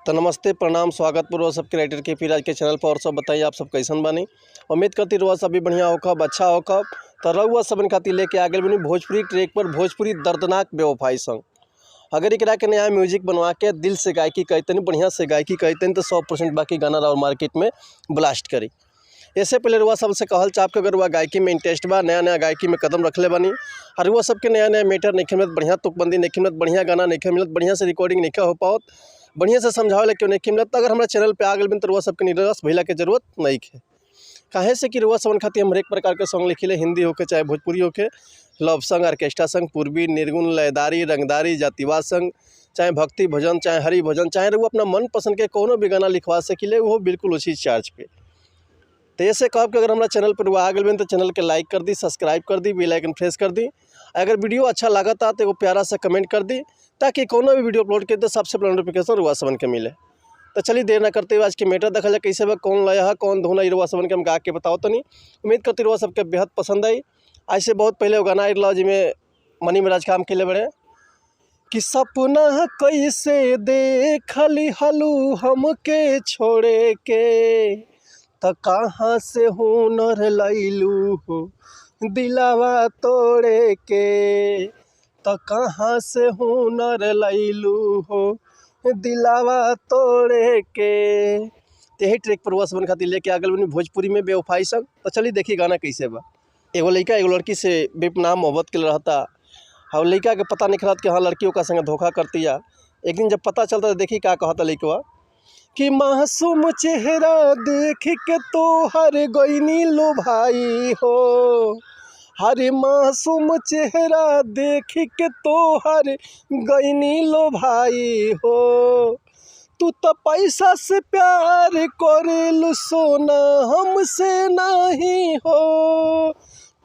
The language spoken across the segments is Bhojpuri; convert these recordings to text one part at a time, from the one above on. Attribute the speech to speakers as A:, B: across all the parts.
A: तो नमस्ते, प्रणाम, स्वागत पूर्वक सबके राइटर के फिर आज के चैनल पर। और सब बताइए, आप सब कैसन बानी? उम्मीद करती रउआ सब भी बढ़िया होखब, अच्छा होखब। तो रउआ सबन खातिर लेके आ गइल बानी भोजपुरी ट्रैक पर भोजपुरी दर्दनाक बेवफाई सॉन्ग। अगर एकरा के नया म्यूजिक बनवा के दिल से गायकी कहतनी, बढ़िया से गायकी कहतनी, तो 100% बाकी गाना और मार्केट में ब्लास्ट करी। ऐसे पहले रुआ सबसे कहल चाहब कि अगर रुआ गायकी में इंटरेस्ट बा, नया नया गायकी में कदम रखले बानी और रुआ सबके नया नया मैटर नहीं मिलत, बढ़िया तुकबंदी नहीं मिलत, बढ़िया गाना नहीं मिलत, बढ़िया से रिकॉर्डिंग नहीं हो पावत, बढ़िया से समझावे क्यों नहीं मिलत, तो अगर हमारा चैनल पे आ गइल बानी तो रुआ सबके निराश भइला के जरूरत नहीं है। काहे से कि रुआ सबन खातिर हम हरेक प्रकार के सॉन्ग लिखिले, हिंदी होके चाहे भोजपुरी होके, लव सॉन्ग, ऑर्केस्ट्रा संग, पूर्वी, निर्गुण, लयदारी, रंगदारी, जातिवाद संग, चाहे भक्ति भजन, चाहे हरि भजन, चाहे रुआ अपना मन पसंद के कोनो भी गाना लिखवा सकिले, वो बिल्कुल उसी चार्ज पे। तो ऐसे कहब कि अगर हमारा चैनल पर आ गइल बानी तो चैनल के लाइक कर दी, सब्सक्राइब कर दी, बेल आइकन प्रेस कर दी। अगर वीडियो अच्छा लागता तो एगो प्यारा सा कमेंट कर दी, ताकि कोनो भी वीडियो अपलोड के तो सबसे पहले नोटिफिकेशन रुआ सबन के मिले। तो चलिए देर ना करते हुए आज के मैटर देखल जाए, कैसे बा, कौन लय है, कौन धुन है, रुआ सबन के हम गा के बताओ तनी। उम्मीद करती रुआ सबके बेहद पसंद आई। आज से बहुत पहले वो गाना आयल रहा जिसमें मनी महाराज काम के बड़े कि सपना कैसे देखली हलू हमके छोड़े के, त कहाँ से हुनर लैलू हो दिलावा तोड़े के, त कहाँ से हुनर लैलू हो दिलावा तोड़े के। यही ट्रैक पर रुआ सबन खातिर लेके आ गइल बानी भोजपुरी में बेवफाई संग। तो चलिए देखिए गाना कैसे बा। एगो लड़का एगो लड़की से बेपनाह मोहब्बत के रहता और लड़का के पता नहीं रहत कि हाँ लड़की ओकरा संगे धोखा करती है। एक दिन जब पता चलता तो देखी का कहता लड़कवा कि मासूम चेहरा देख के तो हर गईनी लो भाई हो, हर मासूम चेहरा देख के तो हर गईनी लो भाई हो, तू तो पैसा से प्यार करेलू सोना हमसे नहीं हो,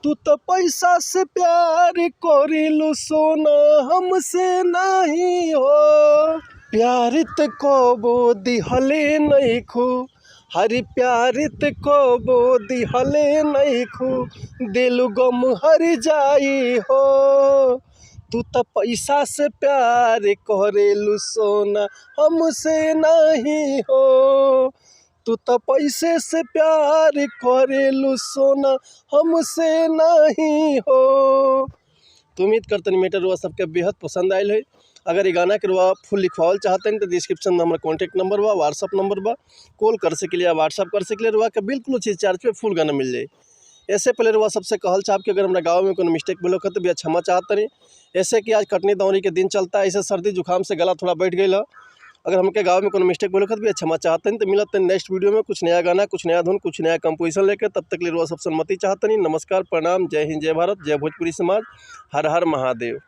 A: तू तो पैसा से प्यार करेलू सोना हमसे नहीं हो, प्यार त कबो दिहले नहीं खू, हरि प्यार त कबो दिहले नहीं खू, दिल गम हर जाई हो, तू तो पैसा से प्यार करेलू सोना हमसे नहीं हो, तू तो पैसे से प्यार करेलू सोना हमसे नहीं हो। तो उम्मीद करतनी मैटर रुआ सबके बेहद पसंद आयल है। अगर ये गाना के रुआ फुल लिखवावल चाहते हैं तो डिस्क्रिप्शन में हमारा कॉन्टैक्ट नंबर बा, व्हाट्सअप नंबर बा, कॉल कर सकिले या व्हाट्सअप कर सकिले, रुआ के बिल्कुल उचित चार्ज पे फुल गाना मिल जाए। ऐसे पहले रुआ सबसे कहल चाहब कि अगर हमारा गाँव में कोनो मिस्टेक बोलो तो भैया क्षमा चाहत नहीं। ऐसे कि आज कटनी दौरी के दिन चलता है, ऐसे सर्दी जुकाम से गला थोड़ा बैठ गई है। अगर हमके गाँव में कोनो मिस्टेक बोलो तो भैया क्षमा चाहते हैं। तो मिलत नेक्स्ट वीडियो में कुछ नया गाना, कुछ नया धुन, कुछ नया कंपोजिशन लेकर। तब तक लिए रुआ सबसे अनुमति चाहते नहीं। नमस्कार, प्रणाम, जय हिंद, जय भारत, जय भोजपुरी समाज, हर हर महादेव।